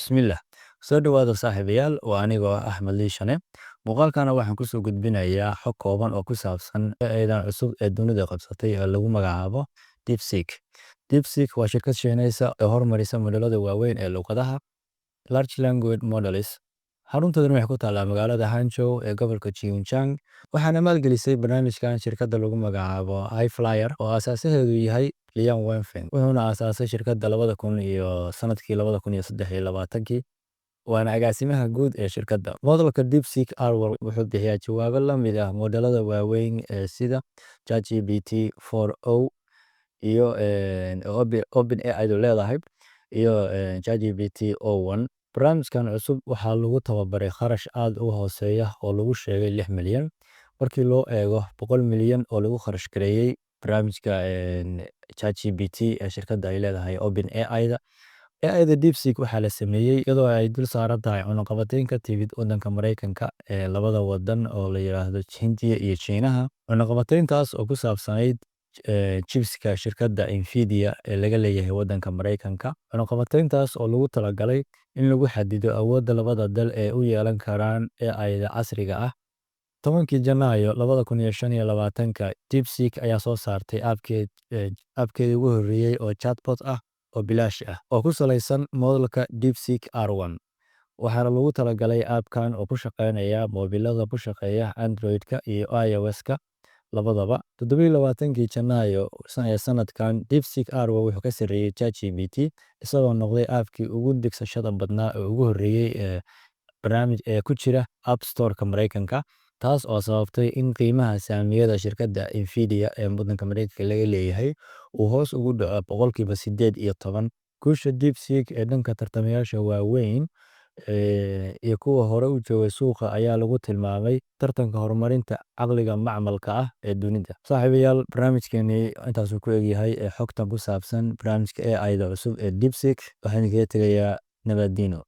Bismillah. Soo dhawaada saaxiibayaal, waa anigoo ah Axmed Liishane. Muuqaalkana waxaan kusoo gudbinayaa xog kooban oo ku saabsan AI-dan cusub ee dunida qabsatay ee lagu magacaabo DeepSeek. DeepSeek waa shirkad Shiinaysa oo horumarisa modelada waaweyn ee luqadaha, Large Language Models. Xaruntoodana waxay ku taallaa magaalada Hangzhou ee gobolka Zhejiang, waxaana maalgelisay barnaamijkan shirkadda lagu magacaabo High-Flyer oo aasaasaheedu yahay Liang Wenfeng. Wuxuuna aasaasay shirkadda labada kun iyo sanadkii 2023-kii, waana agaasimaha guud ee shirkadda. Modelka DeepSeek R1 wuxuu bixiyaa jawaabo la mid ah modelada waaweyn ee sida ChatGPT 4o iyo OpenAI du leedahay iyo ChatGPT o1. Barnaamijkan cusub waxaa lagu tababaray kharash aad u hooseeya oo lagu sheegay 6 milyan, markii loo eego 100 milyan oo lagu kharash gareeyay barnaamijka ChatGPT ee shirkadda ay leedahay OpenAI-da. AI-da DeepSeek waxaa la sameeyey iyadoo ay dul saaran tahay cunaqabatayn ka timid waddanka Mareykanka ee labada waddan oo la yiraahdo Hindiya iyo Shiinaha. Cunaqabatayntaas oo ku saabsanayd chipska shirkadda Nvidia ee laga leeyahay waddanka Mareykanka. Cunaqabatayntaas oo lagu talagalay in lagu xadido awoodda labada dal ee u yeelan karaan AI-da casriga ah. 10-kii Janaayo 2025-ka, DeepSeek ayaa soo saartay app-keedii ugu horreeyay oo chatbot ah oo bilaash ah oo ku saleysan modelka DeepSeek R1. Waxaana loogu talagalay app-kan oo ku shaqeynaya moobilada ku shaqeeya Android-ka iyo iOS-ka labadaba. 27-kii Janaayo ee sanadkan, DeepSeek R1 wuxuu ka sarreeyay ChatGPT, isagoo noqday app-kii ugu degsashada badnaa ee ugu horreeyay ee barnaamij ee ku jira App Store-ka Mareykanka, taas oo sababtay in qiimaha saamiyada shirkadda Nvidia ee waddanka Mareykanka laga leeyahay uu hoos ugu dhaco 18%. Guusha DeepSeek ee dhanka tartamayaasha waaweyn iyo kuwa hore u joogay suuqa ayaa lagu tilmaamay tartanka horumarinta caqliga macmalka ah ee dunida. Saaxiibayaal, barnaamijkeeni intaasuu ku egyahay ee xogtan ku saabsan barnaamijka AI-da cusub ee DeepSeek. Waxaan idinkaga tegayaa nabadino.